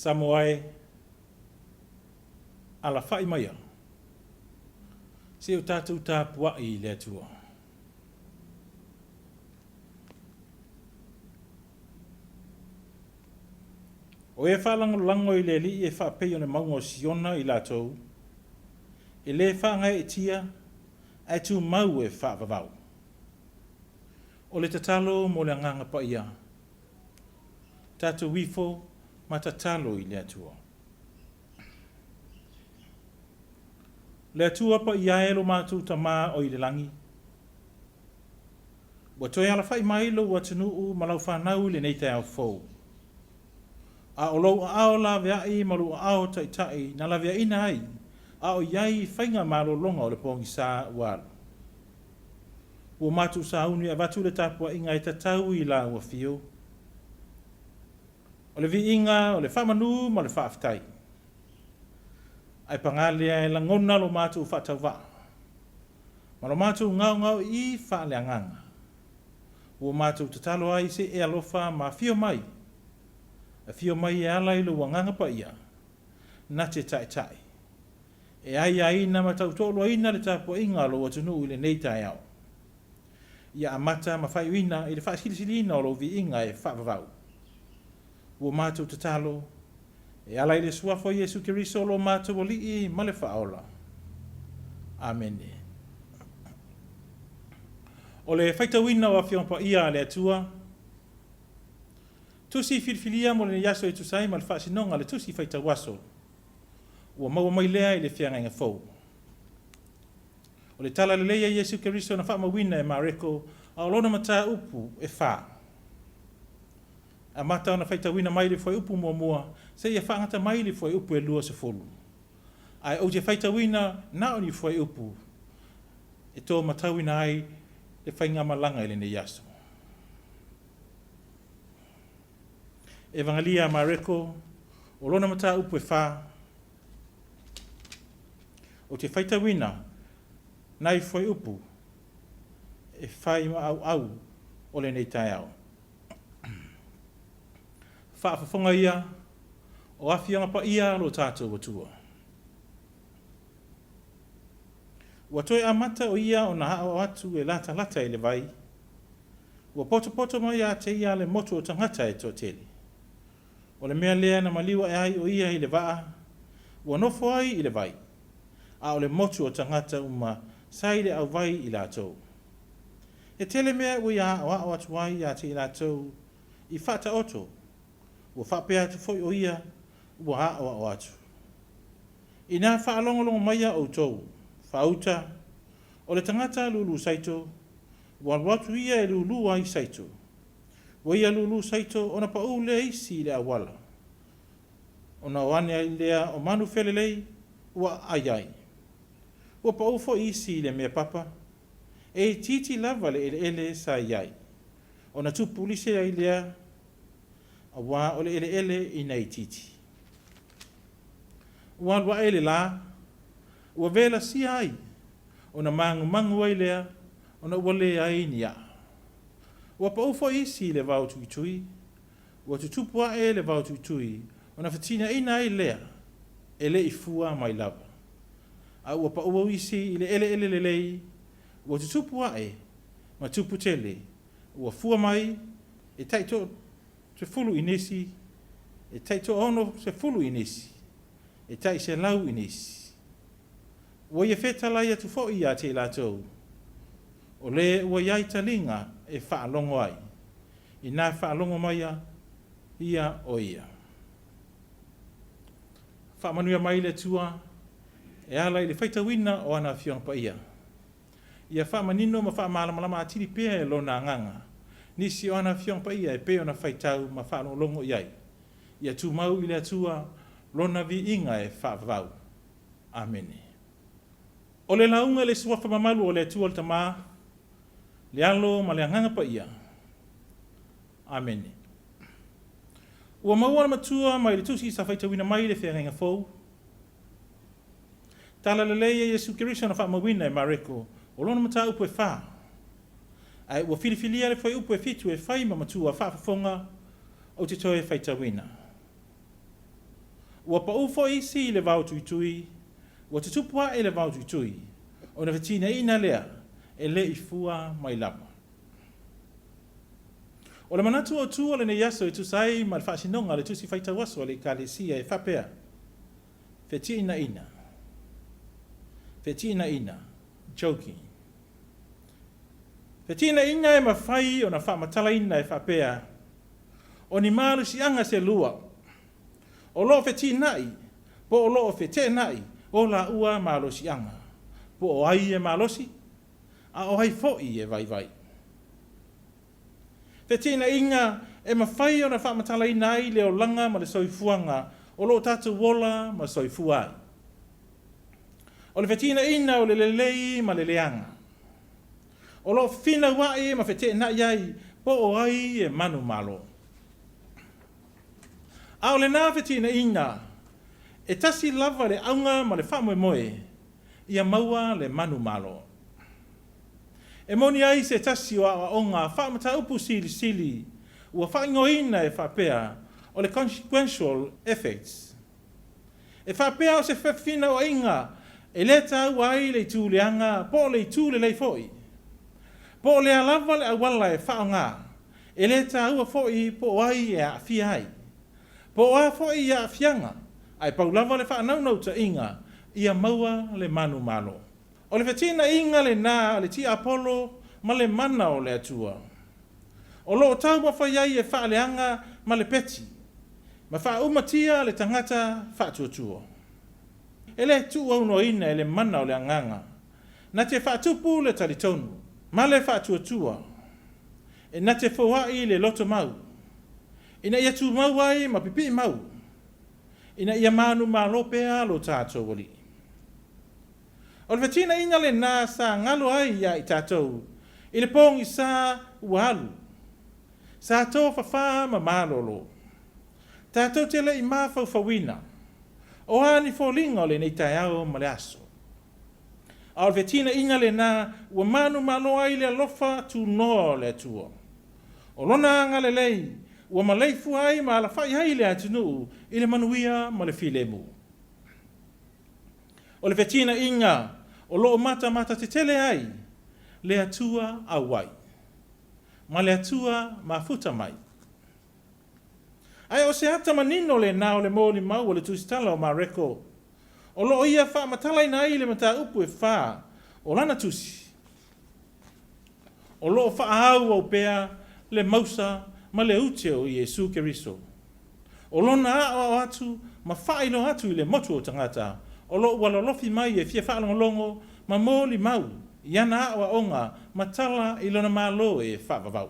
Samoa e, alafaʻi maia, se i o tatou tapuaʻi i le Atua. O e faalagolago i le Alii e faapei o le mauga o Siona i latou, e lē faagaeetia ae tumau e faavavau. O le tatalo mo le Agaga Paia, tatou ifo ma tatalo i le Atua. Le Atua Paia e lo matou Tama o i le lagi, ua toe alafaʻi mai lou atunuu ma lau fanau i lenei taeao fou. A o lou aao laveai ma lou aao taitai na laveaina ai a o i ai i faiga malologa o le pogisa ua alu. Ua matou sauni e avatu le tapuaiga e tatau i la ua fio. O le viiga, o le faamanu ma le faafetai. Ae paga lea e lagona lo matou faatauvaa ma lo matou gaogaoii faaleagaga. Ua matou tatalo ai se e alofa ma afio mai, afio mai e ala i lou Agaga Paia, na te taitai, e aiaina ma tautoaluaina le tapuaiga a lou atunuu i lenei taeao. Ia amata ma faaiuina i le faasilisiliina o lou viiga e faavavau. Ua matou tatalo, e ala i le Suafa o Iesu Keriso lo matou Alii ma le Faaola. Amene. O le faitauina o Afioga Paia a le Atua, Tusi filifilia mo lenei aso e tusa ai ma le faasinoga a le Tusi Faitau Aso, ua maua mai lea i le Feagaiga Fou. O le Tala Lelei a Iesu Keriso na faamauina e Mareko a o lona mataupu e fa. Amata ona faitauina mai le fuaiupu muamua seia faagata mai le fuaiupu e 20. Ae ou te faitauina na o ni fuaiupu e tōmatauina ai le faigamalaga i lenei aso. Evagalia a Mareko, o lona mataupu e fa, Ou te faitauina nai fuaiupu e fai ma auau o lenei taeao. Faafofoga ia o afioga paia a lo tatou Atua. Ua toe amata o ia ona aoao atu e latalata i le vai, ua potopoto mai ia te ia le motu o tagata e toatele. O le mea lea na maliu ae ai o ia i le vaa, ua nofo ai i le vai, a o le motu o tagata uma sa i le auvai i latou. E tele mea ua ia aoao atu ai ia te i latou i faataoto, ua faapea atu foi o ia ua aoao atu. Inā faalogologo maia outou, faauta, o le tagata lulu saito, ua alu atu ia e lulu ai saito. Ua ia lulu saito ona paʻū lea isi i le auala. Ona o ane ai lea o manu felelei ua aai ai. Ua paʻū foi isi i le mea papa, e itiiti lava le eleele sa i ai, ona tupulise ai lea auā o le eleele ina itiiti. Ua alu ae le lā, ua velasia ai, ona magumagu ai lea ona ua leai ni aʻa. Ua paʻū foi isi i le vao tuitui, ua tutupu aʻe le vao tuitui ona fetinaʻina ai lea e le i fua mai lava. A ua paʻū isi i le eleele lelei, ua tutupu aʻe ma tupu tele, ua fua mai e tai 30 i nisi, e tai 60 i nisi, e tai 100 i nisi. Ua ia fetalai atu foi ia te i latou, o le ua i ai taliga e faalogo ai, inā faalogo maia ia o ia. Faamanuia mai le Atua e ala i le faitauina o ana Afioga Paia. Ia faamanino ma faamalamalama atili pea e Lona Agaga nisi o ana Afioga Paia e pei ona faitau ma faalogologo i ai. Ia tumau i le Atua Lona viiga e faavavau. Amene. O le lauga i le Suafa mamalu o le Atua le Tama, le Alo ma le Agaga Paia. Amene. Ua maua le matua mai le Tusi sa faitauina mai le Feagaiga Fou. Tala lelei e Iesu Keriso na faamauina e Mareko o lona mataupu e fa. Ae ua filifilia le fuaiupu e fitu e fai ma matua faafofoga ou te toe faitauina. Ua pau foi isi i le vao tuitui, ua tutupu ae le vao tuitui, ona fetinaiina lea e le i fua mai lava. O le manatu autu o lenei aso e tusa ai ma le faasinoga a le Tusi Faitau Aso a le Ekalesia e faapea, Fetiinaina, fetiinaina, joking. Fetiinaina e mafai ona faamatalaina e faapea, O ni malosiaga se lua, o lo o fetinai po o lo o feteenai o laua malosiaga, po o ai e malosi, a o ai foi e vaivai. Feteenaiga e mafai ona faamatalaina ai le olaga ma le soifuaga o lo o tatou ola ma soifua ai. O le feteenaiga o le lelei ma le leaga. O lo o finauai ma feteenai ai po o ai e manumalo. A o lena feteenaiga, e tasi lava le auga ma le faamoemoe, ia maua le manumalo. E moni ai se tasi o aoaoga faamataupu silisili ua faaigoaina e faapea o le consequential effects. E faapea o se fefinauaiga e le taua ai le itu leaga po o le itu lelei foi. Po o lea lava le auala e faaaoga, e le taua foi po o ai e aafia ai. Po o a foi aafiaga, ae pau lava le faanaunautaiga ia maua le manumalo. O le fetinaiga lena a le tiapolo ma le mana o le Atua. O lo o taumafai ai e faaleaga ma le peti, ma faaumatia le tagata faatuatua. E le tuuaunoaina e le mana o le Agaga, na te faatupu le talitonu ma le faatuatua, e na te foai le lotomau, ina ia tumau ai ma pipii mau, ina ia manumalo pea lo tatou Alii. O le fetinaiga lena sa galo ai ia i tatou i le pogisa ua alu, sa tofafā ma malolo. Tatou te le i mafaufauina o a ni foliga o lenei taeao ma le aso. A o le fetinaiga lena ua manumalo ai le alofa tunoa o le Atua. O Lona agalelei ua maleifua ai ma alafai ai le atunuu i le manuia ma le filemu. O le fetinaiga o lo o matamata tetele ai le Atua auai, ma le Atua mafuta mai. Ae o se ata manino lena o le molimau o le Tusitala o Mareko, o lo o ia faamatalaina ai le mataupu e fa o lana tusi. O lo o faaauau pea le mausa ma le ute o Iesu Keriso. O lona aoao atu ma faailoa atu i le motu o tagata o lo o ua lolofi mai e fia faalogologo ma molimau i ana aoaoga ma tala i lona Malo e faavavau.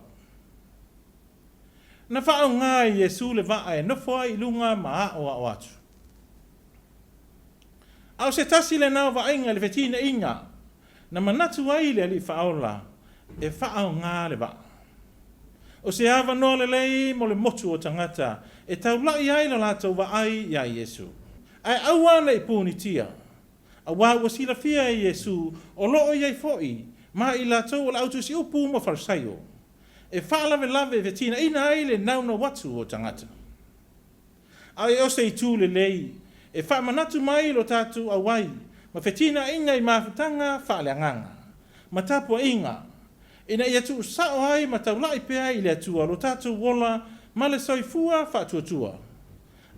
Na faaaoga e Iesu le vaa e nofo ai i luga ma aoao atu. A o se tasi lena o vaaiga i le fetinaiga na manatu ai le Alii Faaola e faaaoga le vaa. O se avanoa lelei mo le motu o tagata e taula'i ai lo latou vaai iā Iesu. Ae aua ne i punitia, auā ua silafia e Iesu o lo o i ai foi ma i latou o le autusiupu ma Farisaio, e faalavelave e fetinaina ai le naunau atu o tagata. A e o se itu lelei e faamanatu mai lo tatou auai ma fetinaiga i mafutaga faaleagaga ma tapuaiga, ina ia tuusao ai ma taula'i pea i le Atua lo tatou ola ma le soifua faatuatua,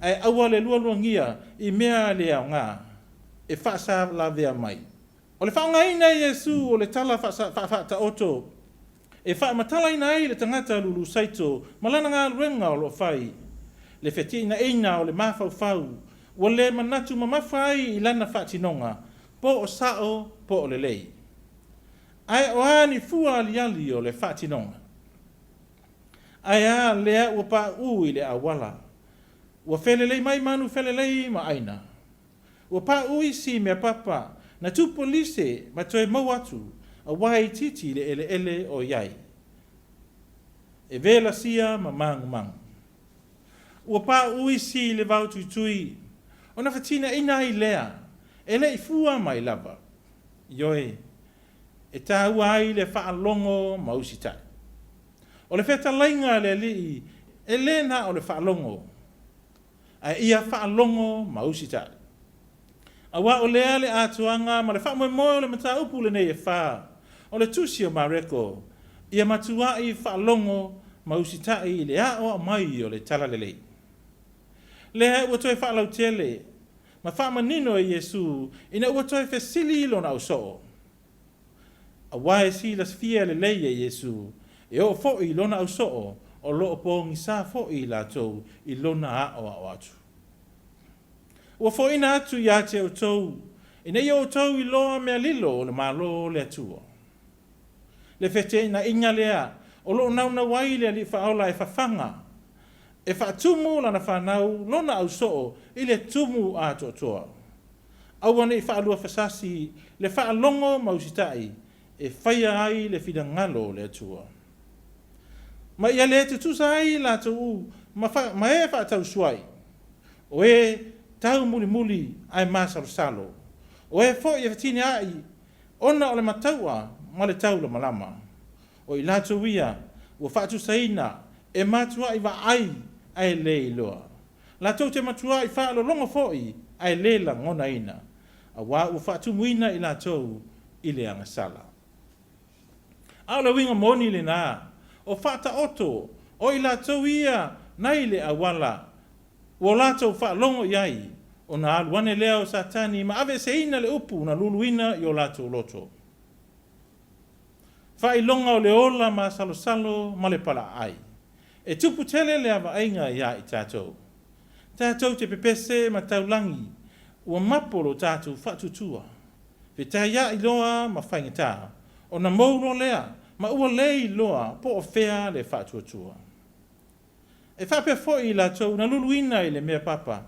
ae aua le lualuagia i mea le aoga e faasalavea mai. O le faaaogaina e Iesu o le tala faafaataoto e faamatalaina ai le tagata lulusaito ma lana galuega o lo o fai, le feteenaiga o le mafaufau ua le manatu mamafa ai i lana faatinoga, po o sao po o lelei. Ae o a ni fua aliali o le faatinoga? Ae a lea ua pauu i le auala? Ua felelei mai manu felelei ma aina. Ua paʻu isi mea papa na tupolise ma toe maua atu aua e itiiti le eleele o i ai. E velasia ma magumagu. Ua paʻu isi le vao tuitui ona fetinaʻina ai lea e le i fua mai lava. Ioe, e taua ai le faalogo ma usitai. O le fetalaiga a le Alii e le na o le faalogo, ae ia faalogo ma usitai. Aua o lea le atoaga ma le faamoemoe o le mataupu lenei e fā, o le Tusi o Mareko, ia matuaʻi faalogo ma usitai i le aoao mai o le Talalelei. Lea ua toe faalautele ma faamanino e Iesu ina ua toe fesili lona ausoo. Aua e silafia lelei e Iesu, e oo foi i lona ausoo, o lo o pogisa foi i latou i lona aoao atu. Ua foina atu ia te outou, ina ia outou iloa mea lilo o le Malo o le Atua. Le feteenaiga lea o lo o naunau ai le Alii Faaola e fafaga, e faatumu lana fanau lona ausoo i le tumu atoatoa. Aua ne i faaluafesasi le faalogo ma usitai e faia ai le finagalo o le Atua. Ma ia le tutusa ai latou ma, fa, ma e faatausuai, o e taumulimuli ae masalosalo, o e foi e fetineai ona o le mataua ma le taulamalama. O i latou ia ua faatusaina e matuai vaai ae le iloa. Latou te matuai faalologo foi ae le lagonaina, aua ua faatumuina i latou i le agasala. A o le uiga moni lena, o faataoto o i latou ia nai le auala ua latou faalogo i ai, ona alu ane lea o Satani ma aveeseina le upu na luluina i o latou loto. Faailoga o le ola masalosalo ma le palaai. E tupu tele lea vaaiga iā i tatou. Tatou te pepese ma taulagi ua mapo lo tatou faatuatua. Fetaiaʻi loa ma faigata, ona mou loa lea ma ua le iloa po o fea le faatuatua. E faapea foi i latou na luluina i le mea papa,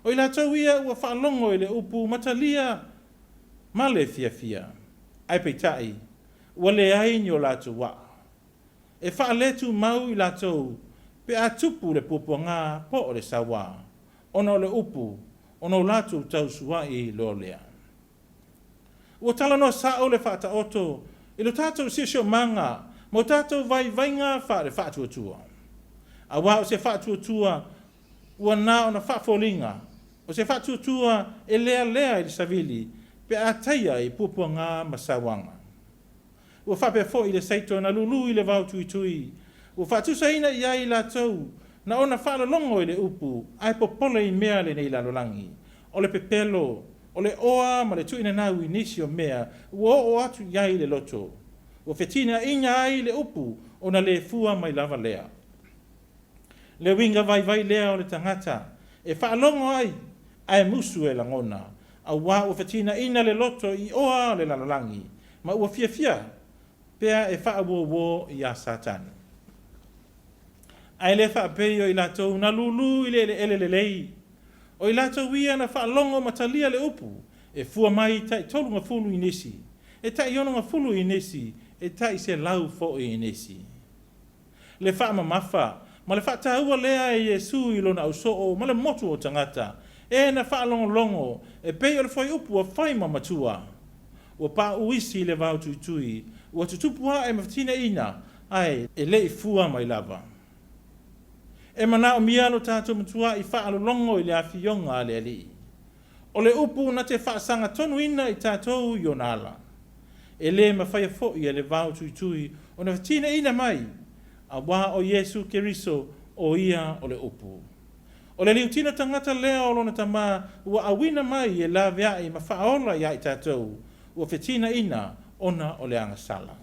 o i latou ia ua faalogo i le upu ma talia ma le fiafia, ae peitai, ua leai ni o latou aʻa. E faaletumau i latou pe a tupu le puapuaga po o le sauā, ona o le upu, ona o latou tausuaʻi loa lea. Ua talanoa sao le Faataoto i lo tatou siosiomaga ma o tatou vaivaiga faale-faatuatua. Aua o se faatuatua ua na ona faafoliga, o se faatuatua e lealea i le savili pe a taia i puapuaga ma sauaga. Ua faapea foi le saito na lulu i le vao tuitui, ua faatusaina i ai i latou na ona faalologo i le upu ae popole i mea lenei lalolagi, o le pepelo, o le oa ma le tuuinanau i nisi o mea ua oo atu i ai le loto, ua feteenaiga ai le upu ona le fua mai lava lea. Le uiga vaivai lea o le tagata e faalogo ai ae musu e lagona, aua ua feteenaiga le loto i oa o le lalolagi, ma ua fiafia pea e faauouo iā Satani. Ae le faapei o i latou na lūlū i le eleele lelei, o i latou ia na faalogo ma talia le upu, e fua mai tai 30 i nisi, e tai 60 i nisi, e tai 100 foi i nisi. Le faamamafa ma le faataua lea e Iesu i lona ausoo ma le motu o tagata, e na faalogologo e pei o le fuaiupu ua fai ma matua. Ua paʻu isi i le vao tuitui, ua tutupu ae ma feteenaiga, ae e le i fua mai lava. E manaomia lo tatou matuaʻi faalologo i le afioga a le Alii. O le upu na te faasagatonuina i tatou i ona ala. E le mafaia foi e le vao tuitui ona feteenaiina mai, aua o Iesu Keriso o ia o le upu. O le liutino tagata lea o lona Tama ua auina mai e laveai ma faaola iā i tatou, ua feteenaiina ona o le agasala.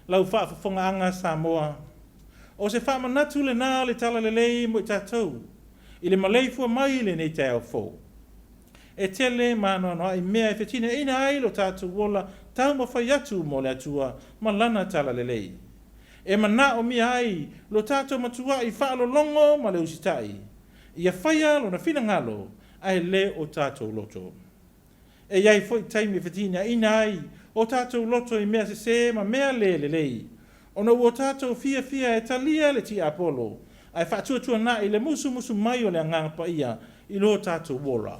Lau faafofogaaga Samoa, o se faamanatu lena o le Talalelei mo i tatou i le maleifua mai i lenei taeao fou. E tele ma anoanoai mea e feteenaiina ai lo tatou ola taumafai atu mo le Atua ma Lana Talalelei. E manaomia ai lo tatou matuaʻi faalologo ma le usitai. Ia faia Lona finagalo, ae le o tatou loto. E i ai foi taimi e feteenaiina ai o tatou loto i mea sesē ma mea le lelei, ona ua tatou fiafia e talia le tiapolo, ae faatuatuana'i le musumusu mai o le Agaga Paia i lo tatou ola.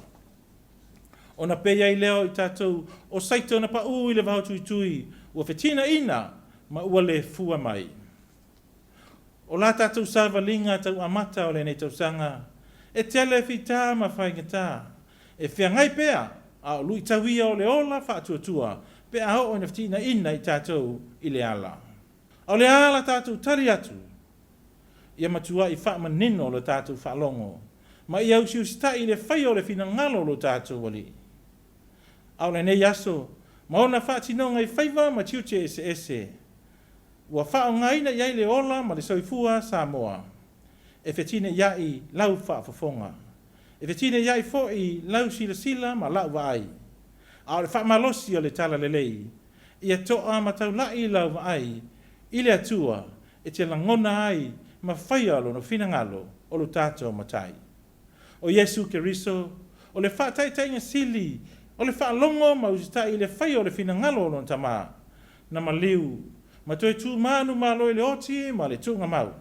Ona pei ai lea o i tatou o saito na paū i le vaotuitui, ua feteenaiina ma ua le fua mai. O la tatou savaliga tau amata o lenei tausaga, e tele fita ma faigata, e feagai pea, a o luitau ia o le ola faatuatua pe a oo ina feteenaiina i tatou i le ala. A o le a la tatou tali atu? Ia matuai faamanino le tatou faalogo ma ia usiusita'i i le faia o le finagalo o lo tatou Alii. A o lenei aso ma ona faatinoga i faiva ma tiute eseese, ua faaaogaina i ai le ola ma le soifua Samoa, e fetineia'i lau faafofoga, e fetineia'i foi lau silasila ma lau vaai. A o le faamalosi o le talalelei, ia to'a ma taula'i lau vaai i le Atua e te lagona ai ma faia Lona finagalo o lo tatou Matai. O Iesu Keriso, o le faataitaiga sili o le faalogo ma usitai i le faia o le finagalo o Lona Tama, na maliu ma toe tu manumalo i le oti ma le tuugamau.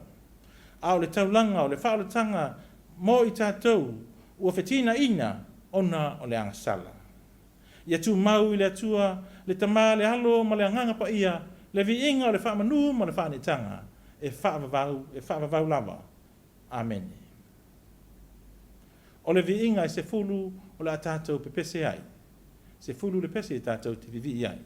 A o le taulaga o le faaolataga mo i tatou ua feteenaiina ona o le agasala. Ia tumau i le Atua, le Tama, le Alo ma le Agaga Paia, le viiga o le faamanu ma le faaneetaga, e faavavau, e faavavau lava. Amene. O le viiga e 10 o le a tatou pepese ai. 10 le pese e tatou te vivii ai.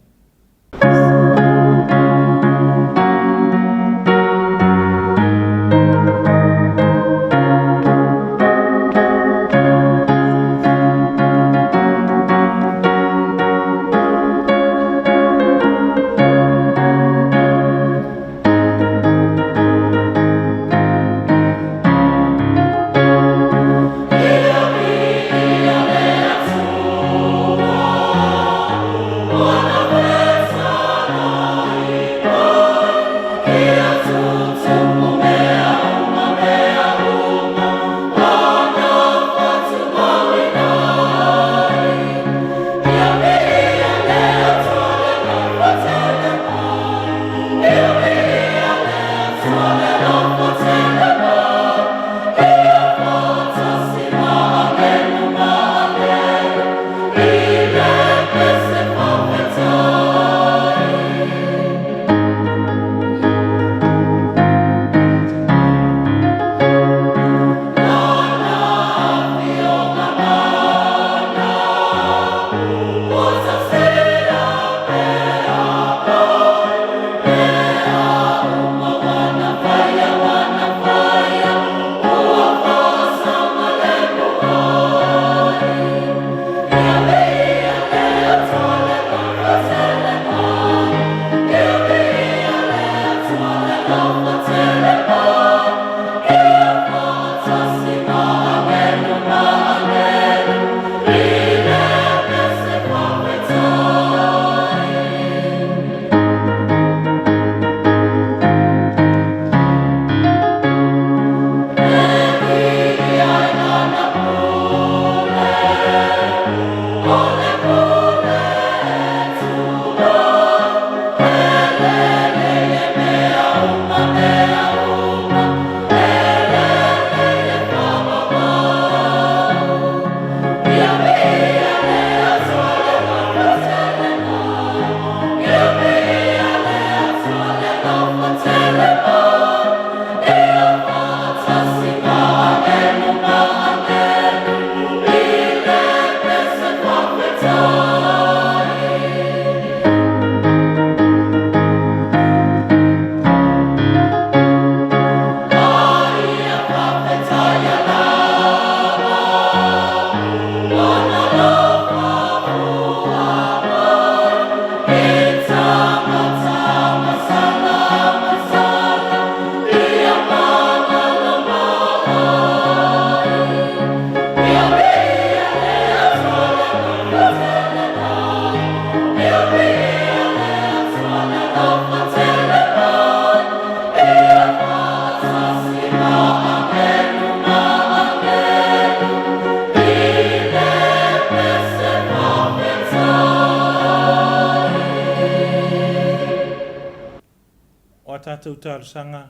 matou talosaga,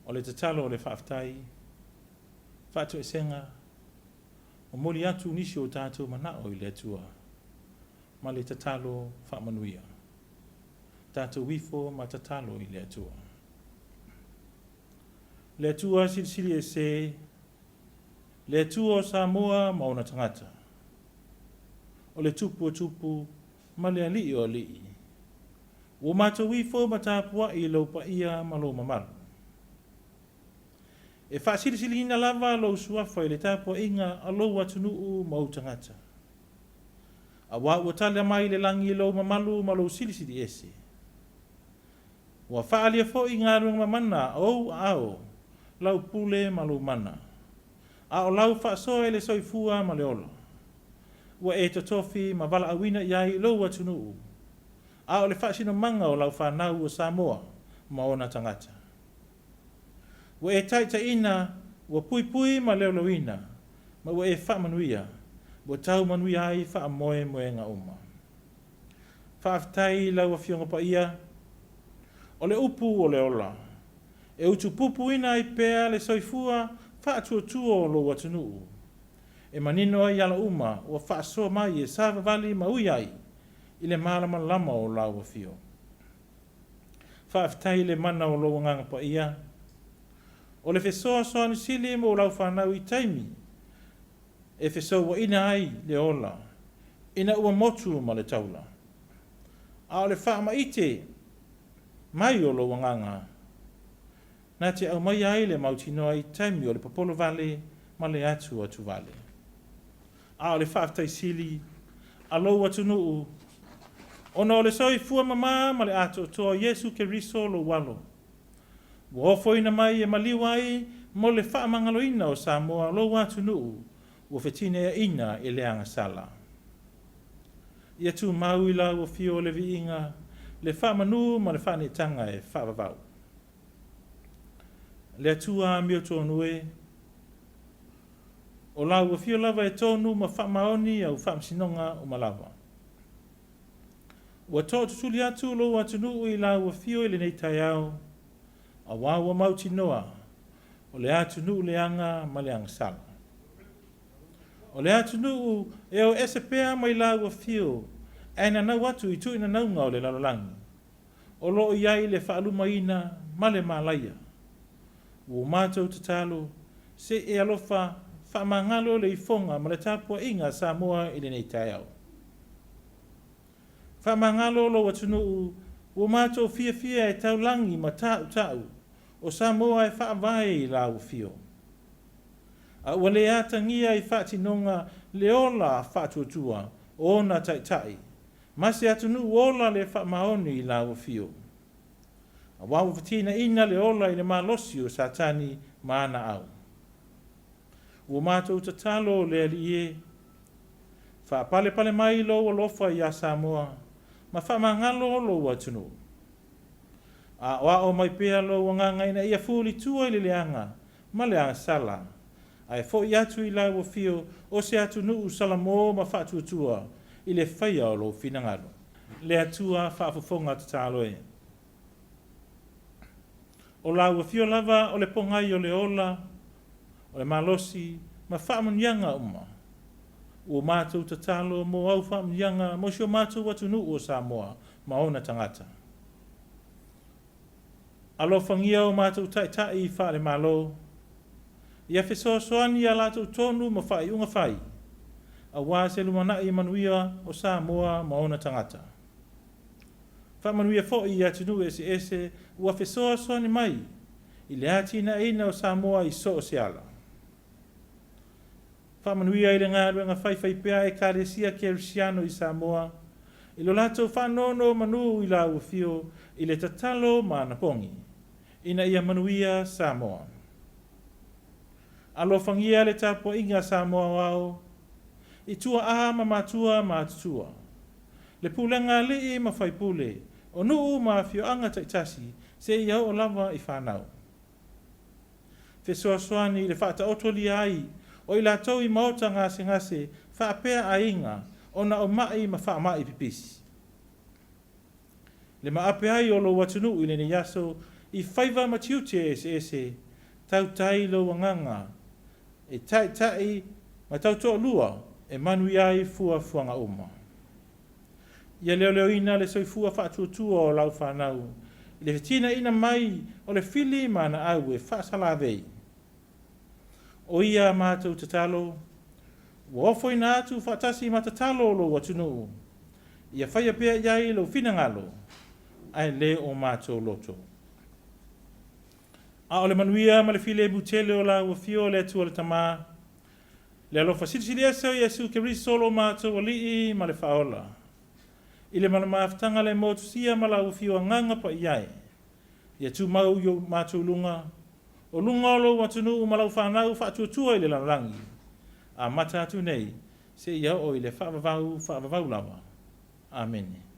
o le tatalo o le faafetai, faatoesega, momoli atu nisi o tatou manao i le Atua ma le tatalo faamanuia. Tatou ifo ma tatalo i le Atua. Le Atua Silisili Ese, le Atua o Samoa ma ona tagata, o le Tupu o tupu ma le Alii o alii, ua matou ifo ma tapuai i lou paia ma lou mamalu. E faasilisiliina lava lou suafa i le tapuaiga a lou atunuu ma ou tagata, aua ua tala mai le lagi lou mamalu ma lou silisili ese. Ua faaalia foi galuega mamana a ou aao, lau pule ma lou mana, a o lau faasoa i le soifua ma le ola. Ua e totofi ma valaauina i ai lou atunuu, a o le faasinomaga o lau fanau o Samoa ma ona tagata. Ua e taitaiina, ua puipui ma leoleoina, ma ua e faamanuia, ua tau manuia ai faamoemoega uma. Faafetai i lau Afioga Paia, o le upu o le ola, e utupupuina ai pea le soifua faatuatua o lou atunuu, e manino ai ala uma ua faasoa mai e savavali ma ui ai i le malamalama o lau Afio. Faafetai i le mana o lou Agaga Paia, o le fesoasoani sili mo lau fanau i taimi e fesouaina ai le ola ina ua motu ma le taula, a o le faamaite mai o lou Agaga na te aumaia ai le mautinoa i taimi o le popolo vale ma le atuatuvale. A o le faafetai sili a lou atunuu ona o le soifua mamā ma le atoatoa o Iesu Keriso lou Alo, ua ofoina mai e maliu ai mo le faamagaloina o Samoa lou atunuu ua fetineaina i le agasala. Ia tumau i lau afio le viiga, le faamanu ma le faaneetaga e faavavau. Le Atua amiotonu e, o lau afio lava e tonu ma faamaoni au faamasinoga uma lava. Ua tootutuli atu lou atunuu i lau afio i lenei taeao, aua ua mautinoa o le atunuu leaga ma le agasala. O le atunuu e o ese pea mai lau afio ae nanau atu i tuuinanauga o le lalolagi, o lo o i ai le faalumaina ma le malaia. Ua matou tatalo, se i e alofa faamagalo le ifoga ma le tapuaiga a Samoa i lenei taeao. Faamagalo lou atunuu, ua matou fiafia e taulagi ma tautau o Samoa e faavae i lau afio. A ua le atagia i faatinoga le ola faatuatua o ona taitai ma se atunuu ola le faamaoni i lau afio. Aua ua feteenaiina le ola i le malosi o Satani ma ana au. Ua matou tatalo le Alii e, faapalepale mai lou alofa ia Samoa ma faamagalo lou atunuu. Aoao mai pea lou agaga ina ia fulitua i le leaga ma le agasala, ae foi atu i lau afio o se atunuu salamo ma faatuatua i le faia o lou finagalo. Le Atua faafofoga tatalo e. O lau afio lava o le pogai o le ola, o le malosi ma faamanuiaga uma. Ua matou tatalo mo au faamanuiaga mo si o matou atunuu o Samoa ma ona tagata. Alofagia o matou taitai faale-Malo, ia fesoasoani ia latou tonu ma faaiuga fai, aua se lumanai manuia o Samoa ma ona tagata. Faamanuia foi i atunuu eseese ua fesoasoani mai i le atinaeina o Samoa i so o se ala. Faamanuia i le galuega faifaipea a Ekalesia Kerisiano i Samoa, i lo latou faanonomanu i lau afio i le tatalo ma anapogi, ina ia manuia Samoa. Alofagia le tapuaiga a Samoa aoao, i tuaa ma matua ma atutua, le pulega a alii ma faipule, o nuu ma afioaga taitasi seia oo lava i fanau. Fesoasoani i le faataotolia ai o i latou i maota gasegase faapea aiga ona o mai ma faamai pipisi. Le maape ai o lou atunuu i lenei aso i faiva ma tiute eseese, tautai lou agaga e taitai ma tautoalua e manuia ai fuafuaga uma. Ia leoleoina le soifua faatuatua o lau fanau i le feteenaiga mai o le fili ma ana au e faasalavei. O ia a matou tatalo, ua ofoina atu faatasi ma tatalo o lou atunuu, ia faia pea i ai lou finagalo, ae le o matou loto. A o le manuia ma le filemu tele o lau Afio le Atua le Tama, le alofa silisili ese o Iesu Keriso lo matou Alii ma le Faaola, i le malamafutaga le motusia ma lau Afio Agaga Paia e, ia tumau i o matou luga, o luga o lou atunuu ma lau fanau faatuatua i le lalolagi, amata atu nei, seia oo i le faavavau faavavau lava. Amene.